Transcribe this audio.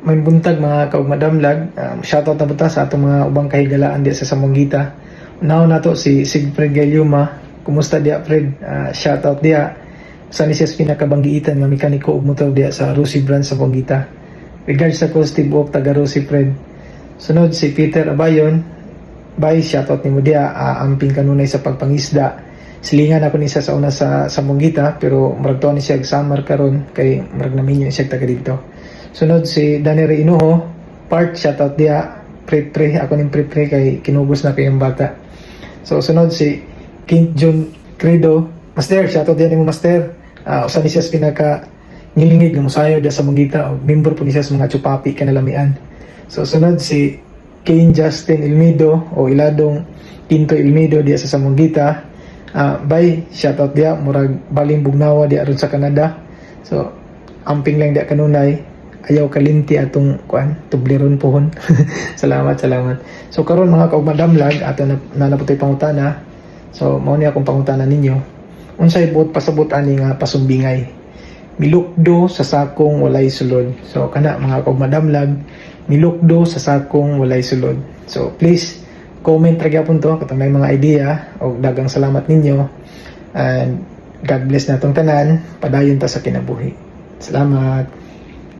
May buntag, mga kaugmadamlag. Shoutout na buta sa atong mga ubang kahigalaan diya sa Zamboanguita. Unahon nato si Sigfred Gayuma. Kumusta diya, Fred? Shoutout diya. Sa ni siya sa pinakabanggiitan nga mekaniko og motor diya sa Rusi branch sa Zamboanguita. Regards sa ko Steve Oak taga Rusi, Fred. Sunod si Peter Abayon. Bye, shoutout nimo diya. Amping kanunay sa pagpangisda. Silingan ako ni siya sa una sa Zamboanguita, pero murag tuwa ni siya og Samar karon kay murag naminyo siya taga didto. Sunod si Danny Ray Inuho, part shoutout diya. Pre pre ako ning pre pre kay kinugos na kayong bata. So sunod si King John Credo, Master, shoutout diya nimo, Master. Usa ni siya sa pinaka ngilingig nga musayo diya sa Zamboanguita og member po ni siya sa mga chupapi kanalamian. So sunod si Kane Justin Ilmido o Iladong Quinto Ilmido diya sa Zamboanguita. Bay, shoutout diya, murag baling bugnawa diya aron sa Canada. So amping lang diya kanunay, ayaw kalinti atong kuan Toblerone pohon. Salamat, salamat. So karon, mga kaugmadamlag, ato na na naputoy pangutana. So mao ni akong pangutana ninyo. Unsay buot pasabot ani nga pasumbingay? Milukdo sa sakong walay sulod. So kana, mga kaugmadamlag, milukdo sa sakong walay sulod. So please comment ra gyapon to katong may mga idea og daghang salamat ninyo and God bless natong tanan. Padayon ta sa kinabuhi. Salamat.